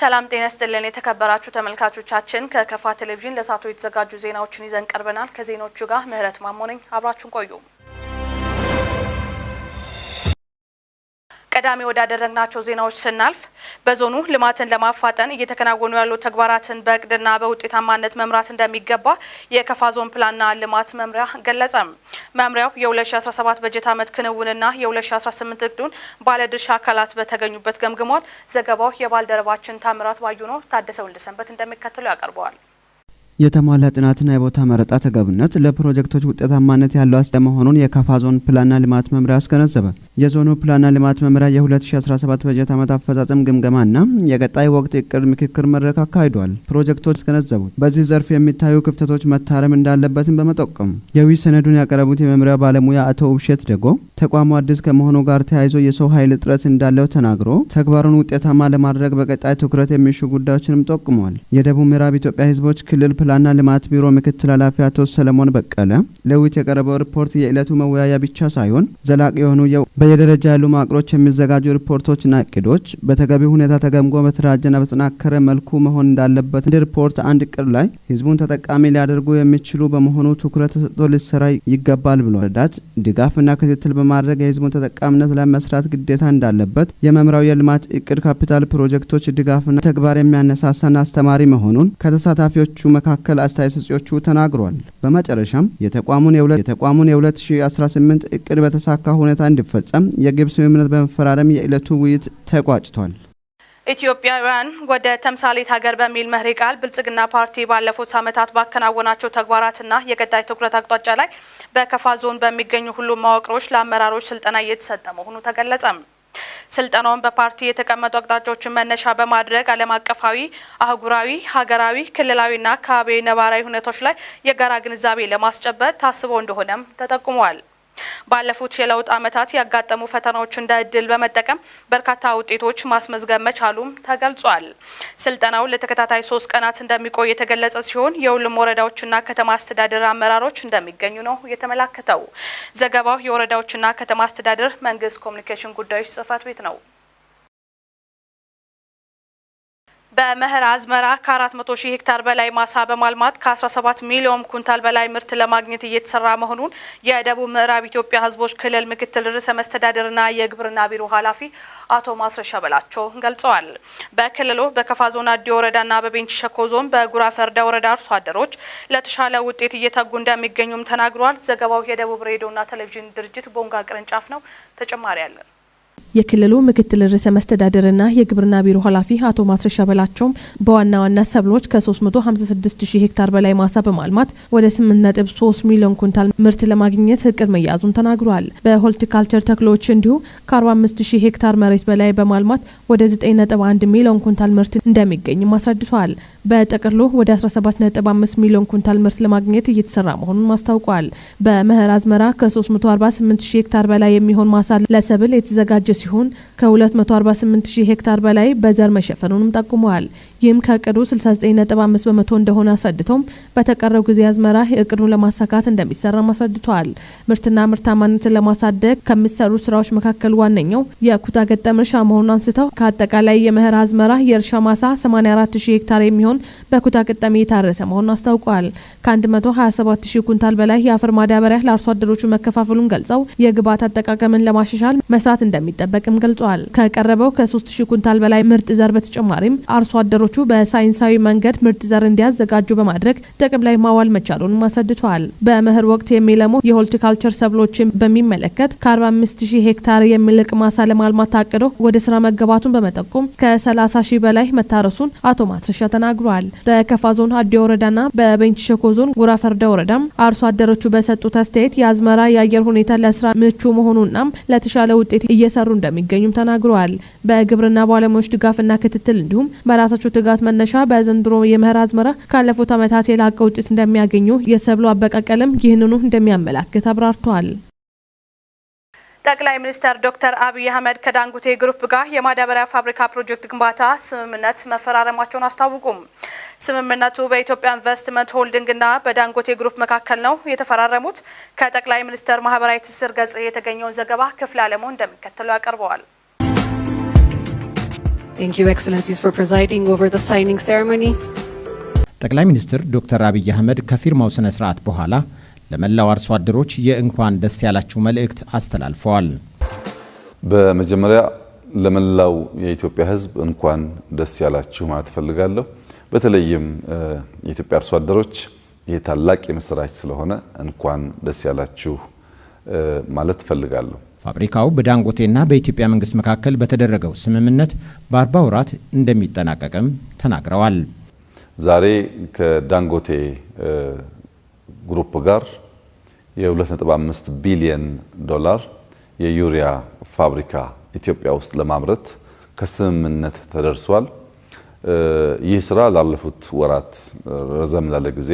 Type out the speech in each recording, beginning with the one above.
ሰላም ጤና ይስጥልን የተከበራችሁ ተመልካቾቻችን፣ ከከፋ ቴሌቪዥን ለሰዓቱ የተዘጋጁ ዜናዎችን ይዘን ቀርበናል። ከዜናዎቹ ጋር ምህረት ማሞ ነኝ። አብራችሁን ቆዩ። ቀዳሚ ወዳደረግናቸው ዜናዎች ስናልፍ፣ በዞኑ ልማትን ለማፋጠን እየተከናወኑ ያሉ ተግባራትን በእቅድና በውጤታማነት መምራት እንደሚገባ የከፋ ዞን ፕላንና ልማት መምሪያ ገለጸ። መምሪያው የ2017 በጀት ዓመት ክንውንና የ2018 እቅዱን ባለድርሻ አካላት በተገኙበት ገምግሟል። ዘገባው የባልደረባችን ታምራት ባዩ ነው። ታደሰ ወልደሰንበት እንደሚከተለው ያቀርበዋል። የተሟላ ጥናትና የቦታ መረጣ ተገቢነት ለፕሮጀክቶች ውጤታማነት ያለው አስተዋጽኦ መሆኑን የካፋ ዞን ፕላንና ልማት መምሪያ አስገነዘበ። የዞኑ ፕላንና ልማት መምሪያ የ2017 በጀት ዓመት አፈጻጸም ግምገማና የቀጣይ ወቅት እቅድ ምክክር መድረክ አካሂዷል። ፕሮጀክቶች አስገነዘቡት። በዚህ ዘርፍ የሚታዩ ክፍተቶች መታረም እንዳለበትም በመጠቆም የውይይት ሰነዱን ያቀረቡት የመምሪያ ባለሙያ አቶ ውብሸት ደጎ ተቋሙ አዲስ ከመሆኑ ጋር ተያይዞ የሰው ኃይል እጥረት እንዳለው ተናግሮ ተግባሩን ውጤታማ ለማድረግ በቀጣይ ትኩረት የሚሹ ጉዳዮችንም ጠቁመዋል። የደቡብ ምዕራብ ኢትዮጵያ ሕዝቦች ክልል ፕላንና ልማት ቢሮ ምክትል ኃላፊ አቶ ሰለሞን በቀለ ለውይይት የቀረበው ሪፖርት የዕለቱ መወያያ ብቻ ሳይሆን ዘላቂ የሆኑ በየደረጃ ያሉ መዋቅሮች የሚዘጋጁ ሪፖርቶችና እቅዶች በተገቢ ሁኔታ ተገምግሞ በተደራጀና በተጠናከረ መልኩ መሆን እንዳለበት፣ አንድ ሪፖርት አንድ እቅድ ላይ ህዝቡን ተጠቃሚ ሊያደርጉ የሚችሉ በመሆኑ ትኩረት ተሰጥቶ ሊሰራ ይገባል ብሏል። ረዳት ድጋፍና ክትትል በማድረግ የህዝቡን ተጠቃሚነት ላይ መስራት ግዴታ እንዳለበት፣ የመምሪያው የልማት እቅድ ካፒታል ፕሮጀክቶች ድጋፍና ተግባር የሚያነሳሳና አስተማሪ መሆኑን ከተሳታፊዎቹ መካከል አስተያየት ሰጪዎቹ ተናግሯል። በመጨረሻም የተቋሙን የ2018 እቅድ በተሳካ ሁኔታ እንዲፈጸም የግብ ስምምነት በመፈራረም የዕለቱ ውይይት ተቋጭቷል። ኢትዮጵያውያን ወደ ተምሳሌት ሀገር በሚል መሪ ቃል ብልጽግና ፓርቲ ባለፉት ዓመታት ባከናወናቸው ተግባራትና የቀጣይ ትኩረት አቅጣጫ ላይ በከፋ ዞን በሚገኙ ሁሉም መዋቅሮች ለአመራሮች ስልጠና እየተሰጠ መሆኑ ተገለጸ። ስልጠናውን በፓርቲ የተቀመጡ አቅጣጫዎችን መነሻ በማድረግ ዓለም አቀፋዊ፣ አህጉራዊ፣ ሀገራዊ፣ ክልላዊና አካባቢያዊ ነባራዊ ሁኔታዎች ላይ የጋራ ግንዛቤ ለማስጨበጥ ታስቦ እንደሆነም ተጠቁሟል። ባለፉት የለውጥ ዓመታት ያጋጠሙ ፈተናዎች እንደ እድል በመጠቀም በርካታ ውጤቶች ማስመዝገብ መቻሉም ተገልጿል። ስልጠናው ለተከታታይ 3 ቀናት እንደሚቆይ የተገለጸ ሲሆን የሁሉም ወረዳዎችና ከተማ አስተዳደር አመራሮች እንደሚገኙ ነው የተመላከተው። ዘገባው የወረዳዎችና ከተማ አስተዳደር መንግስት ኮሚኒኬሽን ጉዳዮች ጽህፈት ቤት ነው። በመኸር አዝመራ ከ400 ሺህ ሄክታር በላይ ማሳ በማልማት ከ17 ሚሊዮን ኩንታል በላይ ምርት ለማግኘት እየተሰራ መሆኑን የደቡብ ምዕራብ ኢትዮጵያ ሕዝቦች ክልል ምክትል ርዕሰ መስተዳድርና የግብርና ቢሮ ኃላፊ አቶ ማስረሻ በላቸው ገልጸዋል። በክልሉ በከፋ ዞን አዲ ወረዳና በቤንች ሸኮ ዞን በጉራ ፈርዳ ወረዳ አርሶ አደሮች ለተሻለ ውጤት እየተጉ እንደሚገኙም ተናግረዋል። ዘገባው የደቡብ ሬዲዮና ቴሌቪዥን ድርጅት ቦንጋ ቅርንጫፍ ነው። ተጨማሪ አለን። የክልሉ ምክትል ርዕሰ መስተዳድርና የግብርና ቢሮ ኃላፊ አቶ ማስረሻ በላቸውም በዋና ዋና ሰብሎች ከ356 ሺህ ሄክታር በላይ ማሳ በማልማት ወደ 8.3 ሚሊዮን ኩንታል ምርት ለማግኘት እቅድ መያዙን ተናግሯል። በሆርቲካልቸር ተክሎች እንዲሁ ከ45 ሺህ ሄክታር መሬት በላይ በማልማት ወደ 9.1 ሚሊዮን ኩንታል ምርት እንደሚገኝም አስረድቷል። በጥቅሉ ወደ 17.5 ሚሊዮን ኩንታል ምርት ለማግኘት እየተሰራ መሆኑን አስታውቋል። በመኸር አዝመራ ከ348 ሺህ ሄክታር በላይ የሚሆን ማሳ ለሰብል የተዘጋጀ ሲሆን ከ248 ሺህ ሄክታር በላይ በዘር መሸፈኑንም ጠቁመዋል። ይህም ከእቅዱ 69.5% እንደሆነ አስረድተውም በተቀረው ጊዜ አዝመራ እቅዱን ለማሳካት እንደሚሰራም አስረድተዋል። ምርትና ምርታማነትን ለማሳደግ ከሚሰሩ ስራዎች መካከል ዋነኛው የኩታ ገጠም እርሻ መሆኑን አንስተው ከአጠቃላይ የመኸር አዝመራ የእርሻ ማሳ 84 ሺህ ሄክታር የሚሆን በኩታ ገጠም የታረሰ መሆኑን አስታውቀዋል። ከ127 ሺህ ኩንታል በላይ የአፈር ማዳበሪያ ለአርሶ አደሮቹ መከፋፈሉን ገልጸው የግብዓት አጠቃቀምን ለማሻሻል መስራት እንደሚጠበቅም ገልጸዋል። ከቀረበው ከ3 ሺህ ኩንታል በላይ ምርጥ ዘር በተጨማሪም አርሶ አደሮቹ በሳይንሳዊ መንገድ ምርጥ ዘር እንዲያዘጋጁ በማድረግ ጥቅም ላይ ማዋል መቻሉንም አስረድተዋል። በመኸር ወቅት የሚለሙ የሆርቲካልቸር ሰብሎችን በሚመለከት ከ45 ሺህ ሄክታር የሚልቅ ማሳ ለማልማት ታቅዶ ወደ ስራ መገባቱን በመጠቆም ከ30 ሺህ በላይ መታረሱን አቶ ማስረሻ ተናግረዋል። በከፋ ዞን አዲ ወረዳና በቤንች ሸኮ ዞን ጉራ ፈርዳ ወረዳም አርሶ አደሮቹ በሰጡት አስተያየት የአዝመራ የአየር ሁኔታ ለስራ ምቹ መሆኑና ለተሻለ ውጤት እየሰሩ እንደሚገኙም ተናግረዋል። በግብርና ባለሙያዎች ድጋፍና ክትትል እንዲሁም በራሳቸው ትጋት መነሻ በዘንድሮ የመኸር አዝመራ ካለፉት ዓመታት የላቀ ውጤት እንደሚያገኙ፣ የሰብሉ አበቃቀልም ይህንኑ እንደሚያመላክት አብራርተዋል። ጠቅላይ ሚኒስትር ዶክተር አብይ አህመድ ከዳንጎቴ ግሩፕ ጋር የማዳበሪያ ፋብሪካ ፕሮጀክት ግንባታ ስምምነት መፈራረማቸውን አስታወቁም። ስምምነቱ በኢትዮጵያ ኢንቨስትመንት ሆልዲንግና በዳንጎቴ ግሩፕ መካከል ነው የተፈራረሙት። ከጠቅላይ ሚኒስትር ማህበራዊ ትስስር ገጽ የተገኘውን ዘገባ ክፍለ አለሙ እንደሚከተለው ያቀርበዋል። Thank you, Excellencies, for presiding over the signing ceremony. ጠቅላይ ሚኒስትር ዶክተር አብይ አህመድ ከፊርማው ስነ ስርዓት በኋላ ለመላው አርሶ አደሮች የእንኳን ደስ ያላችሁ መልእክት አስተላልፈዋል። በመጀመሪያ ለመላው የኢትዮጵያ ሕዝብ እንኳን ደስ ያላችሁ ማለት እፈልጋለሁ። በተለይም የኢትዮጵያ አርሶ አደሮች ይህ ታላቅ የምስራች ስለሆነ እንኳን ደስ ያላችሁ ማለት እፈልጋለሁ። ፋብሪካው በዳንጎቴና በኢትዮጵያ መንግስት መካከል በተደረገው ስምምነት በ40 ወራት እንደሚጠናቀቅም ተናግረዋል። ዛሬ ከዳንጎቴ ግሩፕ ጋር የ2.5 ቢሊየን ዶላር የዩሪያ ፋብሪካ ኢትዮጵያ ውስጥ ለማምረት ከስምምነት ተደርሷል። ይህ ስራ ላለፉት ወራት ረዘም ላለ ጊዜ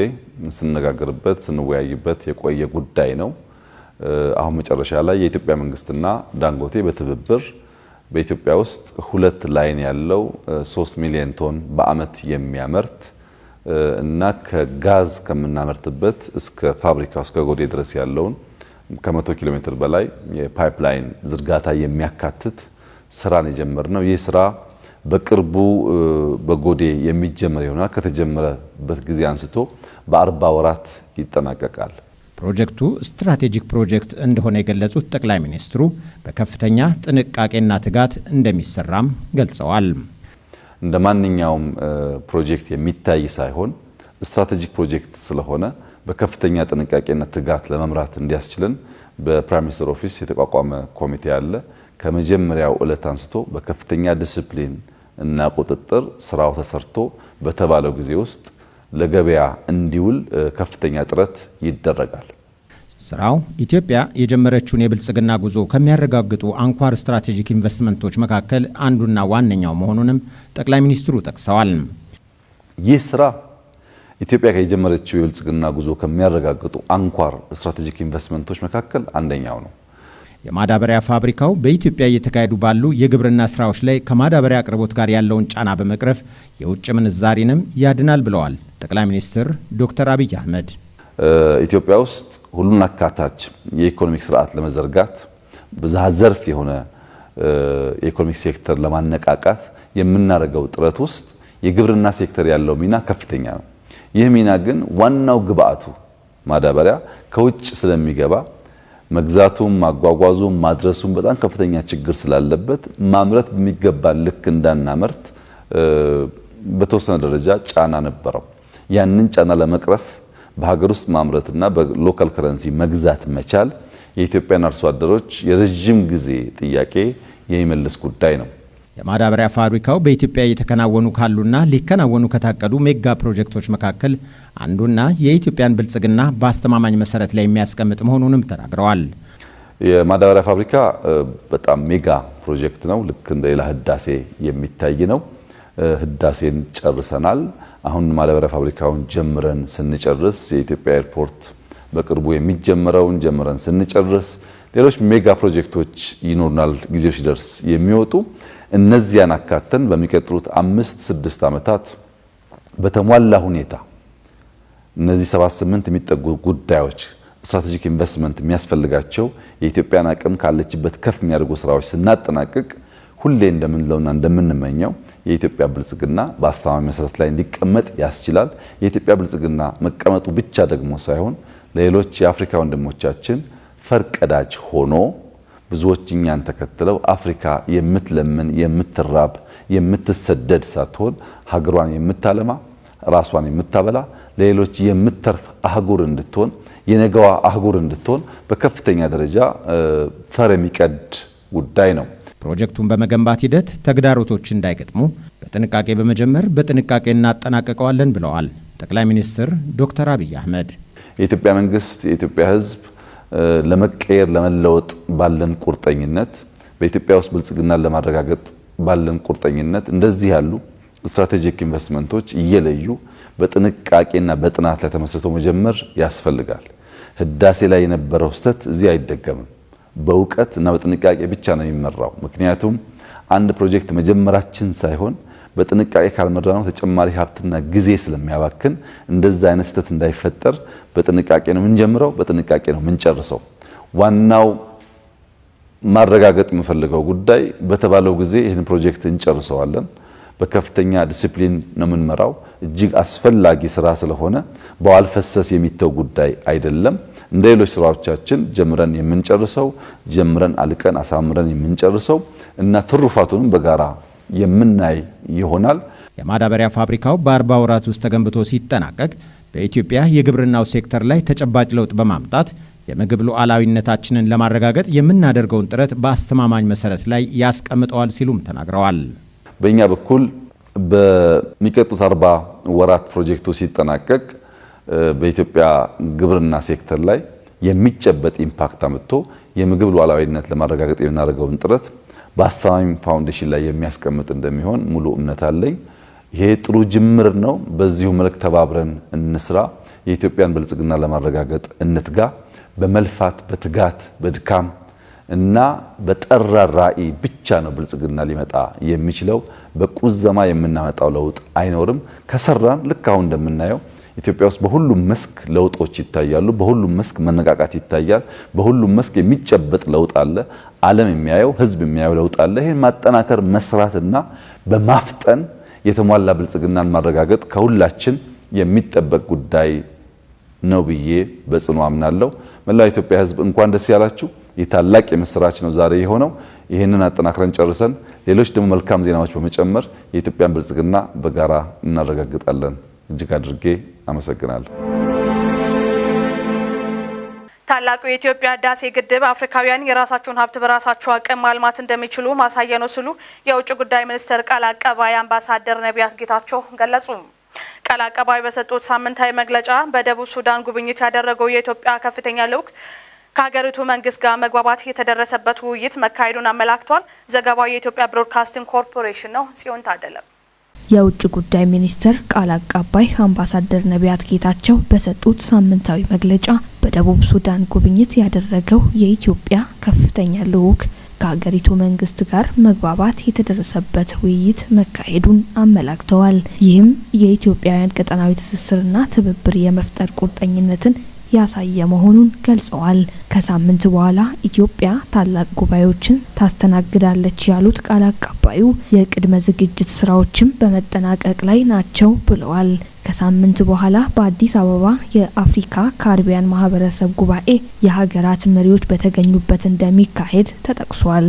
ስንነጋገርበት ስንወያይበት የቆየ ጉዳይ ነው። አሁን መጨረሻ ላይ የኢትዮጵያ መንግስትና ዳንጎቴ በትብብር በኢትዮጵያ ውስጥ ሁለት line ያለው 3 ሚሊዮን ቶን በአመት የሚያመርት እና ከጋዝ ከምናመርትበት እስከ ፋብሪካው እስከ ጎዴ ድረስ ያለውን ከ100 ኪሎ ሜትር በላይ የ pipeline ዝርጋታ የሚያካትት ስራን የጀመርነው። ይህ ስራ በቅርቡ በጎዴ የሚጀመር ይሆናል። ከተጀመረበት ጊዜ አንስቶ በ40 ወራት ይጠናቀቃል። ፕሮጀክቱ ስትራቴጂክ ፕሮጀክት እንደሆነ የገለጹት ጠቅላይ ሚኒስትሩ በከፍተኛ ጥንቃቄና ትጋት እንደሚሰራም ገልጸዋል። እንደ ማንኛውም ፕሮጀክት የሚታይ ሳይሆን strategic ፕሮጀክት ስለሆነ በከፍተኛ ጥንቃቄና ትጋት ለመምራት እንዲያስችለን በ Prime Minister Office የተቋቋመ ኮሚቴ አለ። ከመጀመሪያው ዕለት አንስቶ በከፍተኛ ዲስፕሊን እና ቁጥጥር ስራው ተሰርቶ በተባለው ጊዜ ውስጥ ለገበያ እንዲውል ከፍተኛ ጥረት ይደረጋል። ስራው ኢትዮጵያ የጀመረችውን የብልጽግና ጉዞ ከሚያረጋግጡ አንኳር ስትራቴጂክ ኢንቨስትመንቶች መካከል አንዱና ዋነኛው መሆኑንም ጠቅላይ ሚኒስትሩ ጠቅሰዋል። ይህ ስራ ኢትዮጵያ የጀመረችው የብልጽግና ጉዞ ከሚያረጋግጡ አንኳር ስትራቴጂክ ኢንቨስትመንቶች መካከል አንደኛው ነው። የማዳበሪያ ፋብሪካው በኢትዮጵያ እየተካሄዱ ባሉ የግብርና ስራዎች ላይ ከማዳበሪያ አቅርቦት ጋር ያለውን ጫና በመቅረፍ የውጭ ምንዛሪንም ያድናል ብለዋል ጠቅላይ ሚኒስትር ዶክተር አብይ አህመድ። ኢትዮጵያ ውስጥ ሁሉን አካታች የ economic ስርዓት ለመዘርጋት፣ ብዝሃ ዘርፍ የሆነ የ economic sector ለማነቃቃት የምናደርገው ጥረት ውስጥ የግብርና ሴክተር ያለው ሚና ከፍተኛ ነው። ይህ ሚና ግን ዋናው ግብአቱ ማዳበሪያ ከውጭ ስለሚገባ መግዛቱም፣ ማጓጓዙም፣ ማድረሱም በጣም ከፍተኛ ችግር ስላለበት ማምረት በሚገባ ልክ እንዳናመርት በተወሰነ ደረጃ ጫና ነበረው። ያንን ጫና ለመቅረፍ በሀገር ውስጥ ማምረትና በ local currency መግዛት መቻል የኢትዮጵያን አርሶ አደሮች የረዥም ጊዜ ጥያቄ የሚመልስ ጉዳይ ነው። የማዳበሪያ ፋብሪካው በኢትዮጵያ እየተከናወኑ ካሉና ሊከናወኑ ከታቀዱ ሜጋ ፕሮጀክቶች መካከል አንዱና የኢትዮጵያን ብልጽግና በአስተማማኝ መሰረት ላይ የሚያስቀምጥ መሆኑንም ተናግረዋል። የማዳበሪያ ፋብሪካ በጣም mega ፕሮጀክት ነው። ልክ እንደ ሌላ ህዳሴ የሚታይ ነው። ህዳሴን ጨርሰናል። አሁን ማዳበሪያ ፋብሪካውን ጀምረን ስንጨርስ፣ የኢትዮጵያ ኤርፖርት በቅርቡ የሚጀምረውን ጀምረን ስንጨርስ፣ ሌሎች mega ፕሮጀክቶች ይኖሩናል ጊዜው ሲደርስ የሚወጡ። እነዚያን አካተን በሚቀጥሉት 5-6 ዓመታት በተሟላ ሁኔታ እነዚህ 78 የሚጠጉ ጉዳዮች strategic investment የሚያስፈልጋቸው የኢትዮጵያን አቅም ካለችበት ከፍ የሚያደርጉ ስራዎች ስናጠናቅቅ ሁሌ እንደምንለውና እንደምንመኘው የኢትዮጵያ ብልጽግና በአስተማማኝ መሰረት ላይ እንዲቀመጥ ያስችላል። የኢትዮጵያ ብልጽግና መቀመጡ ብቻ ደግሞ ሳይሆን ለሌሎች የአፍሪካ ወንድሞቻችን ፈርቀዳጅ ሆኖ ብዙዎች እኛን ተከትለው አፍሪካ የምትለምን፣ የምትራብ፣ የምትሰደድ ሳትሆን ሀገሯን የምታለማ፣ ራሷን የምታበላ፣ ለሌሎች የምትተርፍ አህጉር እንድትሆን፣ የነገዋ አህጉር እንድትሆን በከፍተኛ ደረጃ ፈር የሚቀድ ጉዳይ ነው። ፕሮጀክቱን በመገንባት ሂደት ተግዳሮቶች እንዳይገጥሙ በጥንቃቄ በመጀመር በጥንቃቄ እናጠናቀቀዋለን ብለዋል ጠቅላይ ሚኒስትር ዶክተር አብይ አህመድ። የኢትዮጵያ መንግስት፣ የኢትዮጵያ ሕዝብ ለመቀየር ለመለወጥ ባለን ቁርጠኝነት፣ በኢትዮጵያ ውስጥ ብልጽግናን ለማረጋገጥ ባለን ቁርጠኝነት እንደዚህ ያሉ strategic ኢንቨስትመንቶች እየለዩ በጥንቃቄና በጥናት ላይ ተመስርቶ መጀመር ያስፈልጋል። ህዳሴ ላይ የነበረው ስህተት እዚህ አይደገምም። በእውቀት እና በጥንቃቄ ብቻ ነው የሚመራው። ምክንያቱም አንድ ፕሮጀክት መጀመራችን ሳይሆን በጥንቃቄ ካልመራነው ተጨማሪ ሀብትና ጊዜ ስለሚያባክን እንደዛ አይነት ስህተት እንዳይፈጠር በጥንቃቄ ነው የምንጀምረው፣ በጥንቃቄ ነው የምንጨርሰው። ዋናው ማረጋገጥ የምፈልገው ጉዳይ በተባለው ጊዜ ይህን ፕሮጀክት እንጨርሰዋለን። በከፍተኛ ዲሲፕሊን ነው የምንመራው። እጅግ አስፈላጊ ስራ ስለሆነ በዋል ፈሰስ የሚተው ጉዳይ አይደለም። እንደ ሌሎች ስራዎቻችን ጀምረን የምንጨርሰው፣ ጀምረን አልቀን አሳምረን የምንጨርሰው እና ትሩፋቱንም በጋራ የምናይ ይሆናል። የማዳበሪያ ፋብሪካው በ40 ወራት ውስጥ ተገንብቶ ሲጠናቀቅ በኢትዮጵያ የግብርናው ሴክተር ላይ ተጨባጭ ለውጥ በማምጣት የምግብ ሉዓላዊነታችንን ለማረጋገጥ የምናደርገውን ጥረት በአስተማማኝ መሰረት ላይ ያስቀምጠዋል ሲሉም ተናግረዋል። በእኛ በኩል በሚቀጥሉት 40 ወራት ፕሮጀክቱ ሲጠናቀቅ በኢትዮጵያ ግብርና ሴክተር ላይ የሚጨበጥ impact አምጥቶ የምግብ ሉዓላዊነት ለማረጋገጥ የምናደርገውን ጥረት በአስተማማኝ foundation ላይ የሚያስቀምጥ እንደሚሆን ሙሉ እምነት አለኝ። ይሄ ጥሩ ጅምር ነው። በዚሁ መልክ ተባብረን እንስራ። የኢትዮጵያን ብልጽግና ለማረጋገጥ እንትጋ። በመልፋት፣ በትጋት፣ በድካም እና በጠራ ራዕይ ብቻ ነው ብልጽግና ሊመጣ የሚችለው። በቁዘማ የምናመጣው ለውጥ አይኖርም። ከሰራን ልክ አሁን እንደምናየው ኢትዮጵያ ውስጥ በሁሉም መስክ ለውጦች ይታያሉ። በሁሉም መስክ መነቃቃት ይታያል። በሁሉም መስክ የሚጨበጥ ለውጥ አለ። ዓለም የሚያየው፣ ሕዝብ የሚያየው ለውጥ አለ። ይህን ማጠናከር፣ መስራትና በማፍጠን የተሟላ ብልጽግናን ማረጋገጥ ከሁላችን የሚጠበቅ ጉዳይ ነው ብዬ በጽኑ አምናለሁ። መላው የኢትዮጵያ ሕዝብ እንኳን ደስ ያላችሁ። ይህ ታላቅ የምስራች ነው ዛሬ የሆነው። ይህንን አጠናክረን ጨርሰን ሌሎች ደግሞ መልካም ዜናዎች በመጨመር የኢትዮጵያን ብልጽግና በጋራ እናረጋግጣለን። እጅግ አድርጌ አመሰግናለሁ። ታላቁ የኢትዮጵያ ህዳሴ ግድብ አፍሪካውያን የራሳቸውን ሀብት በራሳቸው አቅም ማልማት እንደሚችሉ ማሳያ ነው ሲሉ የውጭ ጉዳይ ሚኒስትር ቃል አቀባይ አምባሳደር ነቢያት ጌታቸው ገለጹ። ቃል አቀባዩ በሰጡት ሳምንታዊ መግለጫ በደቡብ ሱዳን ጉብኝት ያደረገው የኢትዮጵያ ከፍተኛ ልዑክ ከሀገሪቱ መንግስት ጋር መግባባት የተደረሰበት ውይይት መካሄዱን አመላክቷል። ዘገባው የኢትዮጵያ ብሮድካስቲንግ ኮርፖሬሽን ነው። ጽዮን ታደለም። የውጭ ጉዳይ ሚኒስትር ቃል አቀባይ አምባሳደር ነቢያት ጌታቸው በሰጡት ሳምንታዊ መግለጫ በደቡብ ሱዳን ጉብኝት ያደረገው የኢትዮጵያ ከፍተኛ ልዑክ ከሀገሪቱ መንግስት ጋር መግባባት የተደረሰበት ውይይት መካሄዱን አመላክተዋል። ይህም የኢትዮጵያውያን ቀጠናዊ ትስስርና ትብብር የመፍጠር ቁርጠኝነትን ያሳየ መሆኑን ገልጸዋል። ከሳምንት በኋላ ኢትዮጵያ ታላቅ ጉባኤዎችን ታስተናግዳለች ያሉት ቃል አቀባዩ የቅድመ ዝግጅት ስራዎችም በመጠናቀቅ ላይ ናቸው ብለዋል። ከሳምንት በኋላ በአዲስ አበባ የአፍሪካ ካሪቢያን ማህበረሰብ ጉባኤ የሀገራት መሪዎች በተገኙበት እንደሚካሄድ ተጠቅሷል።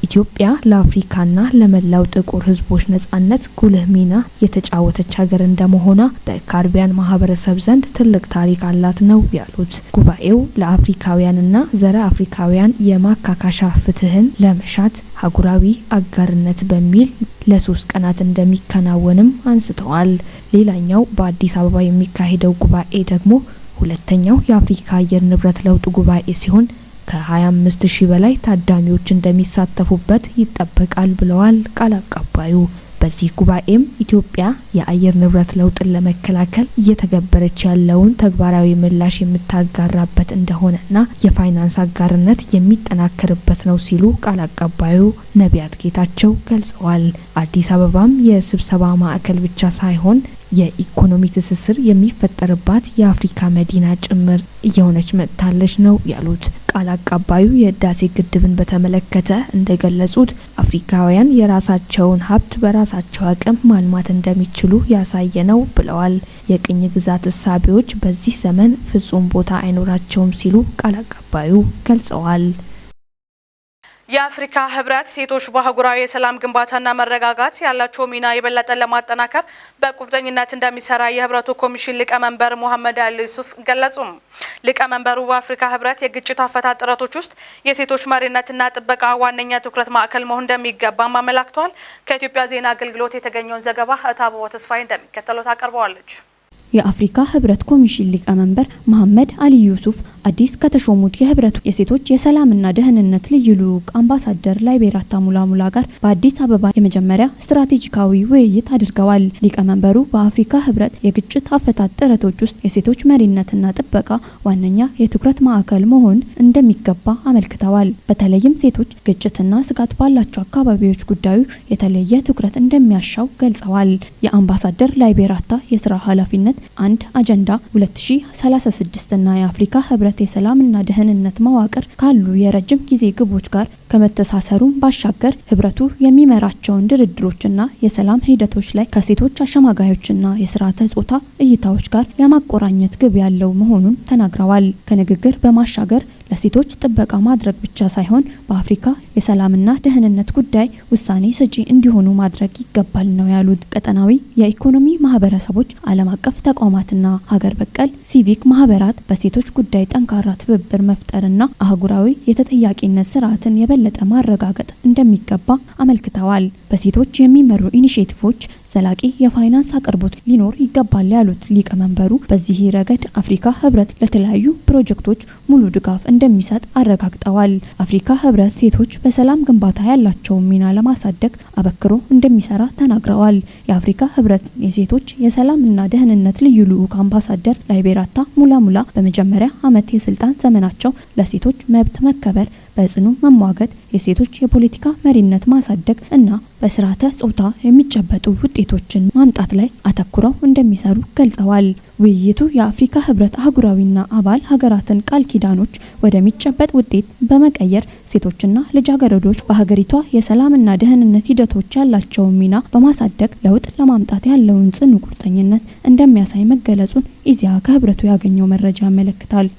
ኢትዮጵያ ለአፍሪካና ለመላው ጥቁር ሕዝቦች ነጻነት ጉልህ ሚና የተጫወተች ሀገር እንደመሆኗ በካሪቢያን ማህበረሰብ ዘንድ ትልቅ ታሪክ አላት ነው ያሉት። ጉባኤው ለአፍሪካውያንና ዘረ አፍሪካውያን የማካካሻ ፍትህን ለመሻት አህጉራዊ አጋርነት በሚል ለ3 ቀናት እንደሚከናወንም አንስተዋል። ሌላኛው በአዲስ አበባ የሚካሄደው ጉባኤ ደግሞ ሁለተኛው የአፍሪካ አየር ንብረት ለውጥ ጉባኤ ሲሆን ከ25 ሺህ በላይ ታዳሚዎች እንደሚሳተፉበት ይጠበቃል ብለዋል ቃል አቀባዩ። በዚህ ጉባኤም ኢትዮጵያ የአየር ንብረት ለውጥን ለመከላከል እየተገበረች ያለውን ተግባራዊ ምላሽ የምታጋራበት እንደሆነና የፋይናንስ አጋርነት የሚጠናከርበት ነው ሲሉ ቃል አቀባዩ ነቢያት ጌታቸው ገልጸዋል። አዲስ አበባም የስብሰባ ማዕከል ብቻ ሳይሆን የኢኮኖሚ ትስስር የሚፈጠርባት የአፍሪካ መዲና ጭምር እየሆነች መጥታለች ነው ያሉት። ቃል አቀባዩ የህዳሴ ግድብን በተመለከተ እንደገለጹት አፍሪካውያን የራሳቸውን ሀብት በራሳቸው አቅም ማልማት እንደሚችሉ ያሳየ ነው ብለዋል። የቅኝ ግዛት እሳቤዎች በዚህ ዘመን ፍጹም ቦታ አይኖራቸውም ሲሉ ቃል አቀባዩ ገልጸዋል። የአፍሪካ ህብረት ሴቶች በአህጉራዊ የሰላም ግንባታና መረጋጋት ያላቸው ሚና የበለጠ ለማጠናከር በቁርጠኝነት እንደሚሰራ የህብረቱ ኮሚሽን ሊቀመንበር ሙሐመድ አሊ ዩሱፍ ገለጹ። ሊቀመንበሩ በአፍሪካ ህብረት የግጭት አፈታት ጥረቶች ውስጥ የሴቶች መሪነትና ጥበቃ ዋነኛ ትኩረት ማዕከል መሆን እንደሚገባም አመላክተዋል። ከኢትዮጵያ ዜና አገልግሎት የተገኘውን ዘገባ እታቦ ተስፋዬ እንደሚከተለው ታቀርበዋለች። የአፍሪካ ህብረት ኮሚሽን ሊቀመንበር መሐመድ አሊ ዩሱፍ አዲስ ከተሾሙት የህብረቱ የሴቶች የሰላምና ደህንነት ልዩ ልዑክ አምባሳደር ላይቤራታ ሙላሙላ ጋር በአዲስ አበባ የመጀመሪያ ስትራቴጂካዊ ውይይት አድርገዋል። ሊቀመንበሩ በአፍሪካ ህብረት የግጭት አፈታት ጥረቶች ውስጥ የሴቶች መሪነትና ጥበቃ ዋነኛ የትኩረት ማዕከል መሆን እንደሚገባ አመልክተዋል። በተለይም ሴቶች ግጭትና ስጋት ባላቸው አካባቢዎች ጉዳዩ የተለየ ትኩረት እንደሚያሻው ገልጸዋል። የአምባሳደር ላይቤራታ የስራ ኃላፊነት አንድ አጀንዳ 2036 እና የአፍሪካ ህብረት የሰላምና ደህንነት መዋቅር ካሉ የረጅም ጊዜ ግቦች ጋር ከመተሳሰሩም ባሻገር ህብረቱ የሚመራቸውን ድርድሮችና የሰላም ሂደቶች ላይ ከሴቶች አሸማጋዮችና የስርዓተ ጾታ እይታዎች ጋር የማቆራኘት ግብ ያለው መሆኑን ተናግረዋል። ከንግግር በማሻገር ለሴቶች ጥበቃ ማድረግ ብቻ ሳይሆን በአፍሪካ የሰላምና ደህንነት ጉዳይ ውሳኔ ሰጪ እንዲሆኑ ማድረግ ይገባል ነው ያሉት። ቀጠናዊ የኢኮኖሚ ማህበረሰቦች፣ ዓለም አቀፍ ተቋማትና ሀገር በቀል ሲቪክ ማህበራት በሴቶች ጉዳይ ጠንካራ ትብብር መፍጠርና አህጉራዊ የተጠያቂነት ስርዓትን የበለጠ ማረጋገጥ እንደሚገባ አመልክተዋል። በሴቶች የሚመሩ ኢኒሼቲቮች ዘላቂ የፋይናንስ አቅርቦት ሊኖር ይገባል ያሉት ሊቀመንበሩ በዚህ ረገድ አፍሪካ ህብረት ለተለያዩ ፕሮጀክቶች ሙሉ ድጋፍ እንደሚሰጥ አረጋግጠዋል። አፍሪካ ህብረት ሴቶች በሰላም ግንባታ ያላቸውን ሚና ለማሳደግ አበክሮ እንደሚሰራ ተናግረዋል። የአፍሪካ ህብረት የሴቶች የሰላምና ደህንነት ልዩ ልዑክ አምባሳደር ላይቤራታ ሙላሙላ በመጀመሪያ ዓመት የስልጣን ዘመናቸው ለሴቶች መብት መከበር በጽኑ መሟገት፣ የሴቶች የፖለቲካ መሪነት ማሳደግ እና በስርዓተ ጾታ የሚጨበጡ ውጤቶችን ማምጣት ላይ አተኩረው እንደሚሰሩ ገልጸዋል። ውይይቱ የአፍሪካ ህብረት አህጉራዊና አባል ሀገራትን ቃል ኪዳኖች ወደሚጨበጥ ውጤት በመቀየር ሴቶችና ልጃገረዶች በሀገሪቷ የሰላምና ደህንነት ሂደቶች ያላቸውን ሚና በማሳደግ ለውጥ ለማምጣት ያለውን ጽኑ ቁርጠኝነት እንደሚያሳይ መገለጹን ኢዜአ ከህብረቱ ያገኘው መረጃ ያመለክታል።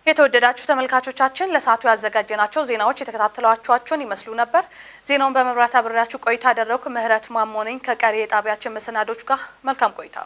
የተወደዳችሁ ተመልካቾቻችን፣ ለሰዓቱ ያዘጋጀናቸው ዜናዎች የተከታተሏችኋቸውን ይመስሉ ነበር። ዜናውን በመብራት አብሬያችሁ ቆይታ ያደረኩ ምህረት ማሞ ነኝ። ከቀሪ የጣቢያችን መሰናዶች ጋር መልካም ቆይታ።